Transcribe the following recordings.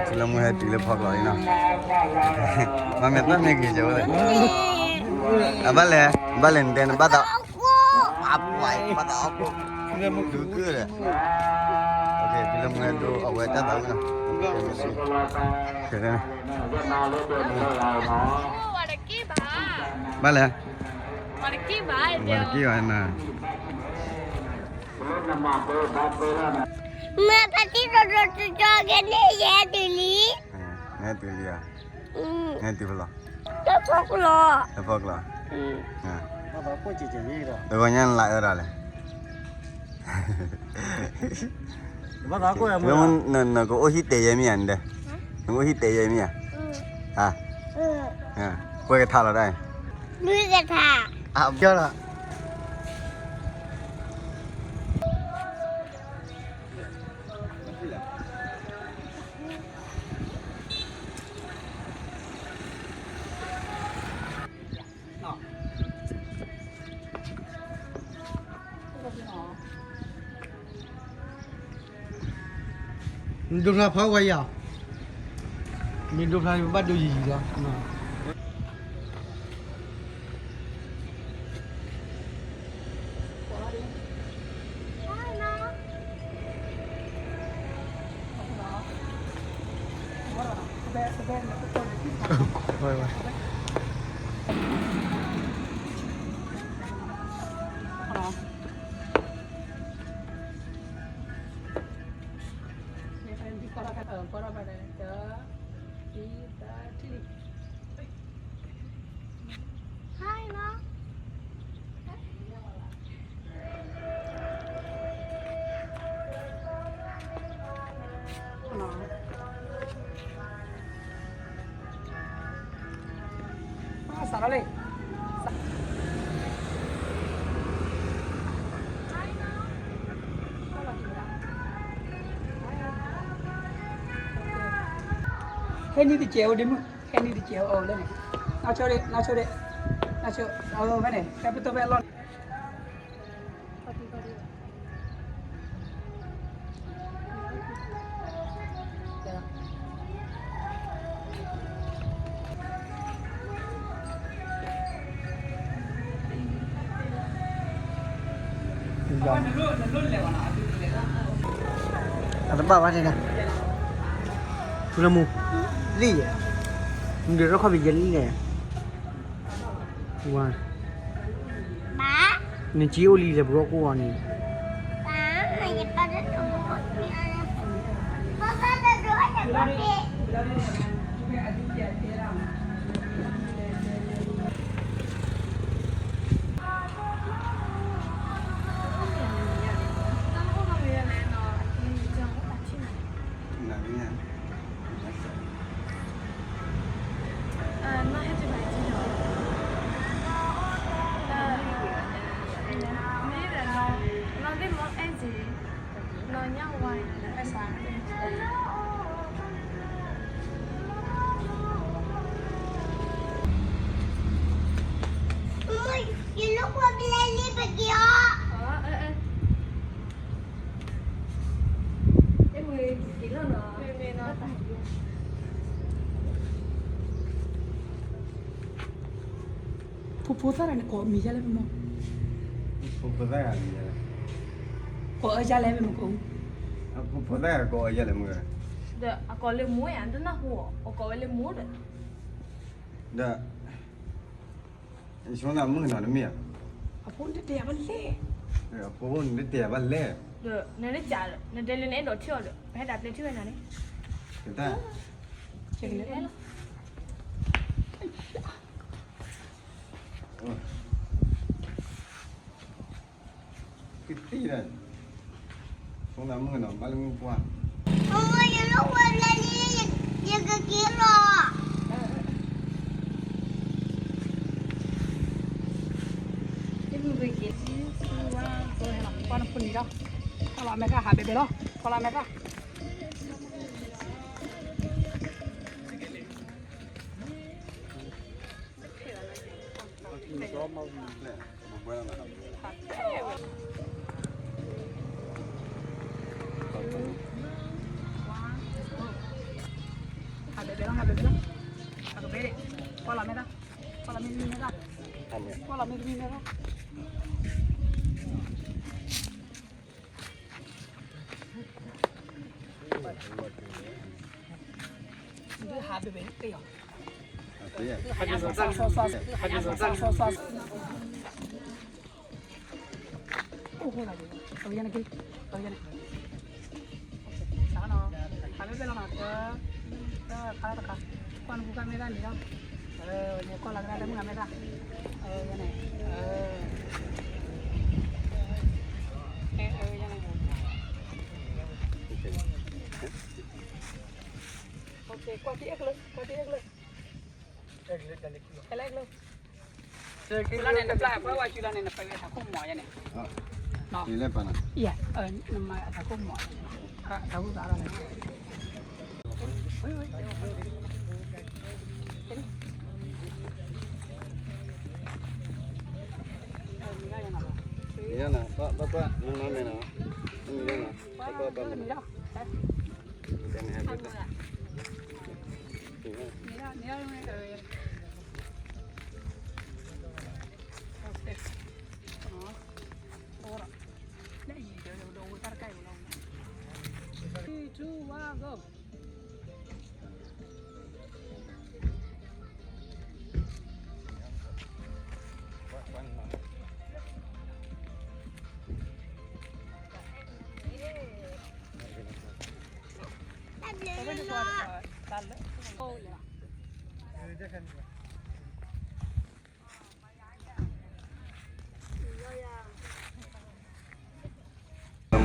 ထူလၢမူဟဲတုၤလၢဖီကျိးလံနီၤ, မ့မ့ၢ်တၢ်မ့ၢ်ဂ့ၤကဝဲလဲၣ်, အဘၣ်လဲၣ်, ဘၣ်လဲၣ်နတဲနဘၣ်သး, အပှၤဘၣ်သး, ဒုးကၢၢ်ဒီး, ထူလၢမူဟဲဒိအဝဲတၢ်သးဝံၣ်နီၤ, ဘၣ်လဲၣ်, မၤတက့ၢ်ဘၣ်နၤ မ့ၢ်ဖါတံၢ်ဒိၣ်ဒိၣ်ကၠီကၠီကဲန့ၣ် ယဟဲတုၤလံ, နဟဲတုၤလံဧါ, နဟဲတုၤဖဲလဲၣ်, တဖီကျိး, တဖီကျိး, တဂီၤညါနလၢအၢဒၣ်လဲၣ်, နကအိၣ်ဟံၣ်တဲာ်ယဲမ့ၢ်ဧါ, နကအိၣ်ဟံၣ်တဲာ်ယဲမ့ၢ်ဧါ, ပှဲၤကထါလီၤတၢ်, ပှဲၤကထါ, အပြောလီၤ နဒိဖျါဖီဝဲယၤ, မ့ၢ်ဒိဖျါန့ၣ် ပဘၣ်ဒိယံာ်ယံာ်လီၤ. ခဲနံၤတကဲးအိၣ်ဒ့မုၣ်, ခဲနံၤတကဲးအိၣ်လၢန့ၣ်, နီၢ်ဆိဒ့, နီၢ်ဆိဒ့, နီၢ်ဆိ, ဖဲန့ၣ် ဖဲပတိဖဲအလီၢ်န့ၣ် အတဘၣ်ဘၣ်န့ၣ်, ထူလၢမူ, လံၣ်, နဒုးရခီၣ်ဖံးယဲလံန့ၣ်, ဝါ, နကံအိၣ်လံလဲၣ် ပကအိၣ်ကိးအီၤန့ၣ် ယလိာ်ကွဲပလဲလံပက့ၤအီၤ, ဖိဖိသၣ်တဂၤန့ၣ် ကိးမံၤယါလဲၣ်မ့ၢ်, ဖိဖိသၣ်တဂၤမံၤယါလဲၣ်, ကိးအၢယါလဲၣ်မ့ၢ်မကိး, ဖိဖိသၣ်တဂၤကိးအၢယါလဲၣ်မ့ၢ်, ဒီးအကိးလၢမိၢ်ယါ တနၢ်ဟူအီၤ အကိးဝဲလၢမိၢ်ဒီး, ဒီး ယဆိသးမုၣ်ကနီၤတမ့ၢ်ဧါ, အဖိနတတဲဘၣ်လဲၣ်, အဖိနတတဲဘၣ်လဲၣ်, ဒီးနတစးဒီး နတဲလၢနအဲၣ်ဒိးထံၣ်အီၤဒီး ပဟဲဒၣ်ပျဲထံၣ်ဝဲနၤန့ၣ်, ကဲ, ကဲလီၤ, ကသံၣ်ဒီး ဆိသးမုၣ်ကနီၤ ဘၣ်လၢမုၢ်ပှၢ်, ယကက့ၤလီၤ, ကွၢ်နဖိနံၤဒီး ကွၢ်လီၤမဲာ်တၢ်ဟးဘဲဘဲလီၤ, ကွၢ်လီၤမဲာ်တၢ် One, two, three. ကွၢ်လီၤမ့ၢ်တမံၤမဲဒၣ်, ကွၢ်လီၤမ့ၢ်တမံၤမဲဒၣ်. ကွၢ်နကူကါမ့ၢ်ဒၣ်န့ၣ်လီၤ, န့ၣ်ကွၢ်လီၤကဒါလၢမုၢ်ဂၤမ့ၢ်ဒၣ်, န့ၣ်, ကွၢ်တံၢ်အဲၣ်ကျၢၤ, ကွၢ်တံၢ်အဲၣ်ကျၢၤ, အဲၣ်ကျၢၤ. လၢန့ၣ် နပျၢ်ပှၤဝဲဆူလၢန့ၣ် နပှၤအထးခိၣ်မီၤယဲန့ၣ်, နမၤအထးခိၣ်မီၤ, အထးခိၣ်သးလီၤန့ၣ်, Three, two, one, go.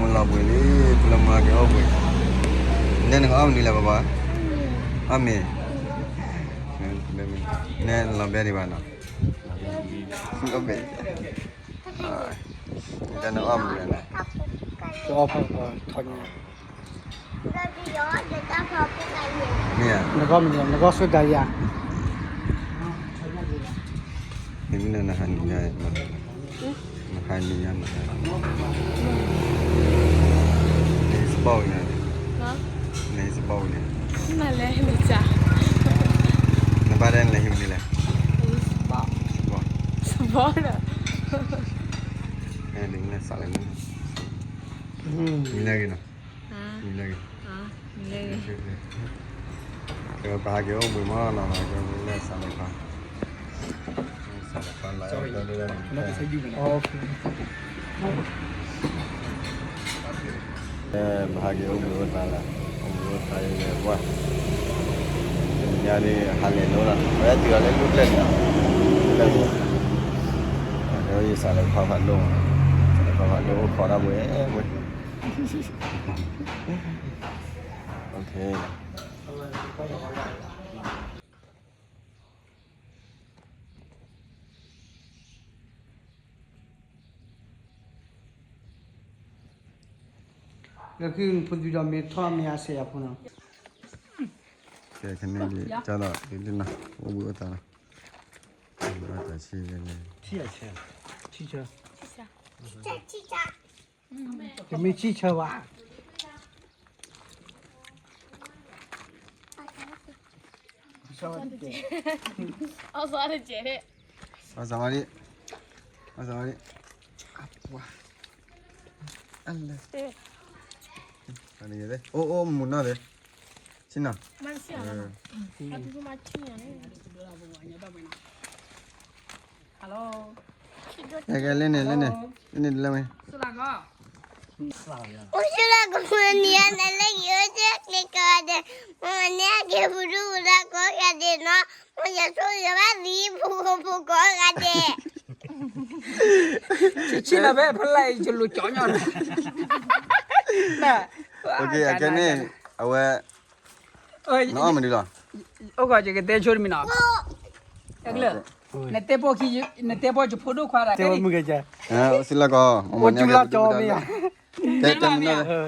လၢမူလီၤဘှံးလံ, လၢမူလီၤက့ၤအိၣ်ဘှံး, နဲနကအီၣ်မနုၤလဲၣ်ပှၤ, အီၣ်မ့ၤ, နဲနလီၤဘဲဒံးဘၣ်နီၤ, လီၤဘဲ, တနအီၣ်မနုၤလဲၣ်, တအီၣ်ဖီၣ်ထီၣ်ညါ မ့ၢ်ဧါ, နဂီၢ်မနုၤလဲၣ်, နဂီၢ်စူဒၤယၤ, မ့ၢ်နဟးနံၤညါ, နဟးနံၤညါ, နဟး, နဟံးစပီၢ်ဝဲညါ, နဟံးစပီၢ်ဝဲန့ၣ်, နဘၣ်ဒဲနလဲၤဟံးမနုၤလဲၣ်, စပီၢ်, စပီၢ်ဒီး, နစးလဲၣ်, မံၤလၢဂ့ၤနီၤ မံၤလၢဂ့ၤ, ကပဟးက့ၤအိၣ်ဘှံးမးနီၤ, ကလၢစးလဲၤဖး, စးလဲၤဖးလၢတၢ်လၢ, ပဟးက့ၤအိၣ်ဘှံးအိၣ်သါလၢ, အိၣ်ဘှံးအိၣ်သါယဲၢ်ဝဲ, ညါဒ်ဟးလဲၤလိလီၤ, ဝဲတုၤအီၤလၢလူၢ်ပျဲၢ်န့ၣ်, လၢ, ယစးလဲၤဖးဖးဒိၣ်, စးလဲၤဖးဖးဒိၣ်အိၣ်ခိးတၢ်ဝဲဝဲ OK. လၢခံဖိသံဒီးမ့ၢ်ထီၣ်မ့ၢ်အစဲးအဖိနီၤ, ကဲခဲန့ၣ်ဒ်ကၢ်ဒီးဒ်လီၤ, အိၣ်ဘှံးအိၣ်သါလီၤ, ဘၣ်တၢ်ဆံ, ဆံဆၢ, ဆံဆၢ, တမ့ၢ်ဆံဆၢဘၣ်. အီၣ်စးဝါဒံး, အီၣ်စးဝါဒံး, အပှၤ, အလဲၣ်, အိၣ်အိၣ်မူနီၢ်သ့, ဆ့နီၤ, ဟဲကဲလၢန့ၣ် လၢန့ၣ်, လၢန့ၣ်တလၢမ့ၢ် အိၣ်ဆူၣ်လၢကမုာ်နံၤအနၤလၢယအိၣ်ဆူၣ်က့ၤကိးဂၤဒဲး, မ့ၢ်မၤန့ၢ်အက့ၤပဒုၣ်ပဒါကိးဂၤဒဲးနီၤ, မ့ၢ်ယဆိၣ်ဂ့ၤဘၣ်သံဖိဖိကိးဂၤဒဲး. ဆ့ၣ်နီၤဖဲဖဲလၢယလိၤကၠီညီနီၤ, အကဲန့ၣ်, အဝဲ နအီၣ်မနုၤလီၤ, အိၣ်ကီးယကတဲဆိတမံၤနီၤ, နတဲပီၢ်ခံ, နတဲပီၢ်ယဖိဒိၣ်ခွါဒီး, အိၣ်ဆူၣ်လၢကီး, အိၣ်ဆူၣ်လၢကီးမ့ၢ်ဧါ, တဲမနုၤ,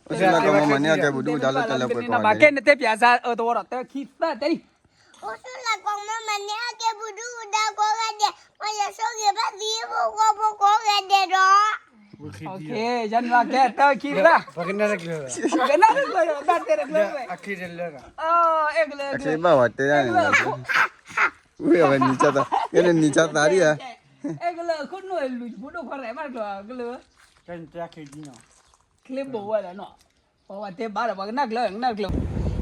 အိၣ်ဆူၣ်လၢကီးမ့ၢ်မၤန့ၢ်အက့ၤပဒုၣ်ပဒါလၢတၢ်လၢပှဲၤကိးဂၤဒဲး, ကဲနတဲပျးစၢ်အၢတဝီဒီး တၢခံသၢတဲလံ, အိၣ်ဆူၣ်လၢကီးမ့ၢ်မၤန့ၢ်အက့ၤပဒုၣ်ပဒါကိးဂၤဒဲး, မ့ၢ်ယဆိၣ်ဂ့ၤဘၣ်သံဖိဃီဖိကိးဂၤဒဲးဒီး. ယၤန့ၣ်ကဲတၢ်ခံဖျၢၣ်, ပှၤကနၣ်တကျၢၤ, ပှၤကနၣ်တကျၢၤ, တၢ်တဲတကျၢၤ, အဲကလၢာ်, အချ့ဘၣ်ဝဲတဲဒၣ်န့ၣ်လီၤ, ဝဲအဝဲနံၤ, ကဲနနံၤဆါသးဒ်ဧါ, အဲကလၢာ် ခိၣ်နူာ်လူၤယဖိဒိၣ်ခွါရဲၣ်မးတကျၢၤကလၢာ်, ချ့ဘိဝဲလၢနီၤ, ပှၤဝဲတဲဘၣ်ဒီး ပှၤကနၣ်ကျၢၤ ကနၣ်ကျၢၤ,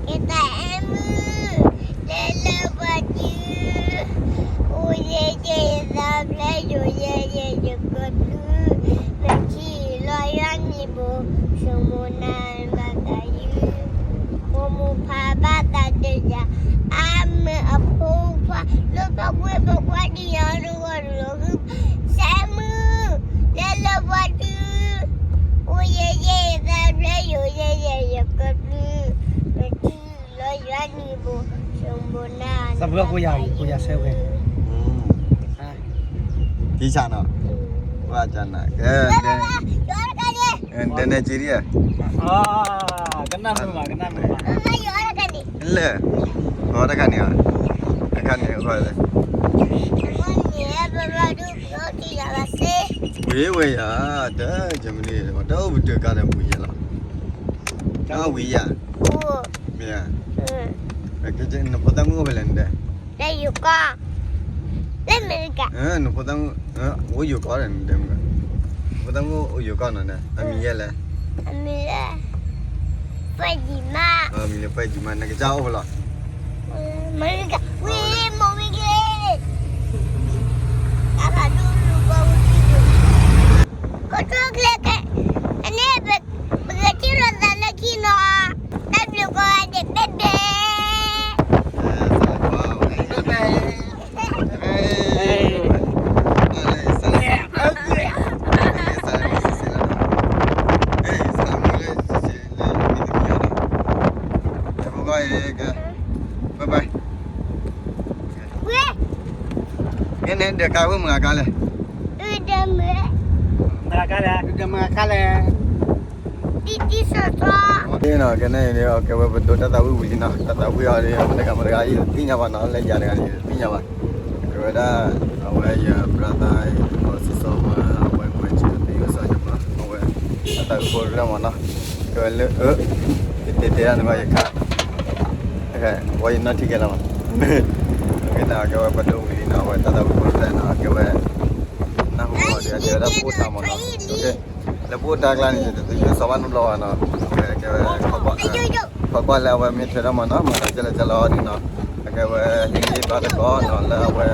ယတၢ်အဲၣ်မုၣ်, လဲၤလၢပှၤစု, အိၣ်ယဲၢ်ယဲၢ်ယသးဖျဲယိာ်ယဲၢ်ယဲၢ်ယကီၢ်ပျုၤ, နထံၣ်လီၤယွၤနံၤဘိ, ဆိမိၣ်နၤဘၣ်သးယုၢ်, မိၢ်မိၢ်ဖးဘၣ်သးတယၤ, အါမ့ၢ်အဖိခွါ, လၢပှၤကွဲပှၤကွၢ်ဒံးယၤတဂီၢ်တလီၤ, တၢ်အဲၣ်မုၣ်, လဲၤလၢပှၤစု, အိၣ်ယဲၢ်ယဲၢ်ယသးဖျဲယိာ်ယဲၢ်ယဲၢ်ယကီၢ်ပျုၤ, နထံၣ်လီၤယွၤနံၤဘိ, ဆိမိၣ်နၤ, သးပှၢ်ကိးယၤ, ကိးယၤဆၢဝဲ, ထံဆးနီၤ, ပှၤကနၣ်, တဲနဲက့ဒံဧါ, ကနၣ်မုာ်မး, ကနၣ်မုာ်မး, လၢ, အီတခါန့ၣ်, တခါန့ၣ်, ဝံၤဝဲယၤ, တၢ်ကမနုၤ, တၢ်အိၣ်ပတုာ်ကါဒီးဝံၤယဲလီၤ, တၢ်ဝံၤယၤ, မ့ၢ်ဧါ, နဖိသၣ်မုၣ်အိၣ်ဖဲလဲၣ်နတဲ, လၢယိၤကီၢ်, လၢအမဲရကၤ, နဖိသၣ်မုၣ်, အိၣ်ယိၤကီၢ်ဒီးနတဲမုၣ်, နဖိသၣ်မုၣ်အိၣ်ယိၤကီၢ်နီၤ, အမံၤယဲလဲၣ်, အမံၤလၢ, ဖဲယံၤမး, အမံၤလၢဖဲယံၤမး, နကစၢ်အိၣ်ဖဲလဲၣ်, မ့ၢ်ဝံၤ, တၢ်ဖးဒိၣ်လူၤကီၢ်ဝံၤ, ကီၢ်ကၠိကျဲကဲ, အန့ၣ်, ပကထံၣ်လိာ်သးလၢခံနီၤ, တၢ်ဘျုးကိးဂၤဒဲး, ဘဲဘဲ, ဘဲဘဲ. Bye. ကဲန့ၣ် ဒီးကါဝဲမုၢ်ဂၤကါလဲၣ်, မုၢ်ဂၤကါလဲၣ်, ဒီးမုၢ်ဂၤကါလဲၣ်, တံတံစီစီ, ကဲန့ၣ်, ကဲဝဲပဒိးတၢ်သးဝံၣ်ဝံၤလံနီၤ, တၢ်သးဝံၣ်အီၤဒီး မတဂၤမတဂၤအံၤတသ့ၣ်ညါဘၣ်နီၤ, လၢယၤတဂၤန့ၣ် တသ့ၣ်ညါဘၣ်, ကဲဝဲဒၣ်, အဝဲယ brother အံၤ စီစီမး, အဝဲမၤစၢၤသ့ယိၤစီၤယမး, အဝဲ, တၢ်သးဝံၣ်ဖိတဖၣ်မးနီၤ, ကဲဝဲလၢ, ယတဲတဲဒၣ်န့ၣ်ဘၣ်ယခါ, အဝဲယနီၢ်ထံကဲလီၤမး, ကဲန့ၣ် ကဲဝဲပဒိးဝံၤလံနီၤ, အဝဲတၢ်သးဝံၣ်ဖိတဖၣ်နီၤ, ကဲဝဲ, နၢ်ဟူဘၣ်ဒီး တဲဝဲဒၣ်ပအိၣ်တၢ်မးနီၤ, လၢပအိၣ်တၢ်ကျါန့ၣ် တသ့စီဘၣ်နီတဘျီဘၣ်နီၤ, ကဲဝဲ, ကွၢ်ကွၢ်လၢအဝဲမ့ၢ်ထွဲထီၣ်မးနီၤ, မၤတၢ်ကဲလၢကဲလီၤဒ်နီၤ, အကဲဝဲဟ့ၣ်ဂံၢ်ဘါသကိးနီၤ, လၢအဝဲ,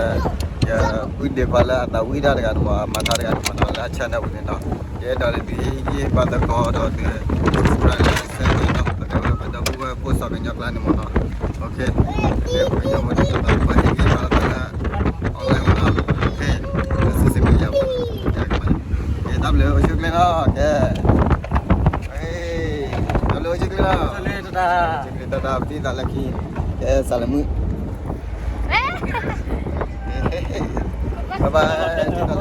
ယပုၢ်ဒ့ခွါလၢအသးဝံၣ်တၢ်တဂၤန့ၣ်မး, မၤတၢ်တဂၤန့ၣ်မးနီၤ, လၢအ channel ပူၤန့ၣ်နီၤ, ယအဲၣ်ဒိးလၢဒုးဟ့ၣ်ဂံၢ်ဘါသကိးဒီးဒုး, ပှၤလၢအဆဲးနီၤ, အကဲဝဲပဒီပုၢ်ဝဲၢ်ဖိစီၤကညီကျါန့ၣ်မးနီၤ, ကဲပှၤကညီဖိန့ၣ် ပှၤဟ့ၣ်ဂံၢ်ဘါသကိးလၢ online မးနီၤ, ကဲ, စံးစ့ၢ်ကီးယၤ, ကဲတၢ်ဘျုးအိၣ်ဆူၣ်ချ့နီၤ, ကဲ, တၢ်ဘျုးအိၣ်ဆူၣ်ချ့နီၤ, တၢ်ဘျုးတၢ်တၢ်ပထံၣ်သးလၢခံ, ကဲစးလၢမုၢ်, bye bye, တၢ်